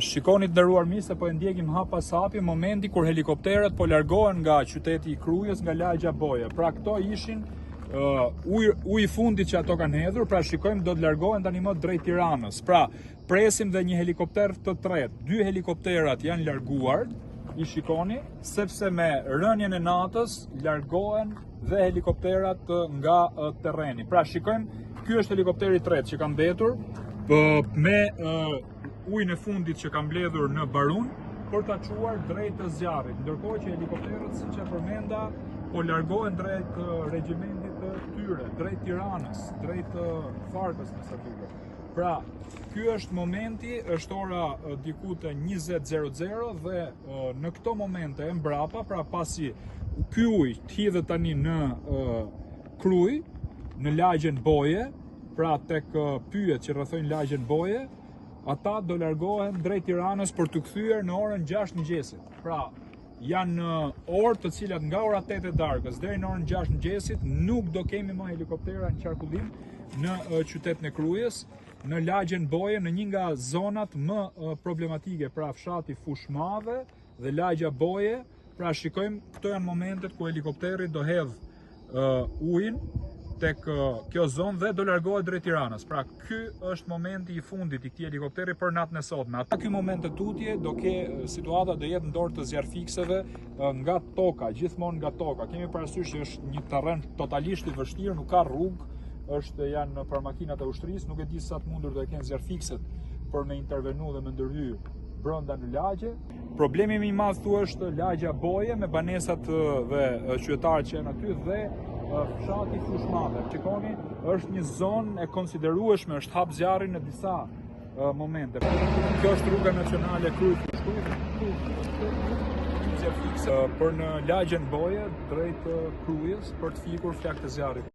Shikoni të nderuar miq se po e ndjekim hap pas hapi momenti kur helikopterët po largohen nga qyteti i Krujës nga lagja Boje. Pra këto ishin uh, ujë uji i fundit që ato kanë hedhur, pra shikojmë do të largohen tani më drejt Tiranës. Pra presim dhe një helikopter të tretë. Dy helikopterat janë larguar, i shikoni, sepse me rënien e natës largohen dhe helikopterat nga terreni. Pra shikojmë, ky është helikopteri i tretë që ka mbetur me ujin e fundit që ka mbledhur në Barun për ta çuar drejt të zjarrit. Ndërkohë që helikopterët, siç e përmenda, po largohen drejt regjimentit të tyre, drejt Tiranës, drejt Farkës me sa duket. Pra, ky është momenti, është ora diku te 20:00 dhe në këto momente e mbrapa, pra pasi ky ujë të hidhet tani në Krujë, në lagjen Boje, pra tek pyjet që rrethojnë lagjen Boje, ata do largohen drejt Tiranës për t'u kthyer në orën 6 mëngjesit. Pra, janë orë të cilat nga ora 8 e darkës deri në orën 6 mëngjesit nuk do kemi më helikoptera në qarkullim në qytetin e Krujës, në lagjen Boje, në një nga zonat më problematike, pra fshati Fushmadhe dhe lagja Boje, pra shikojmë këto janë momentet ku helikopteri do hedh uh, ujin tek kjo zonë dhe do largohet drejt Tiranës. Pra ky është momenti i fundit i këtij helikopteri për natën e sotme. Ata ky moment e tutje do ke situata do jetë në dorë të zjarrfikësve nga toka, gjithmonë nga toka. Kemi parasysh që është një terren totalisht i vështirë, nuk ka rrugë, është janë për makinat e ushtrisë, nuk e di sa të mundur do e kenë zjarrfikëset për me intervenu dhe me ndërhy brenda në lagje. Problemi më i madh këtu është lagja Boje me banesat dhe qytetarët që janë aty dhe fshati Fushmadhe. Shikoni, është një zonë e konsiderueshme, është hap zjarri në disa momente. Kjo është rruga nacionale Krujë Fushë Krujë, për në lagjen Boje drejt Krujës për të fikur flakët e zjarrit.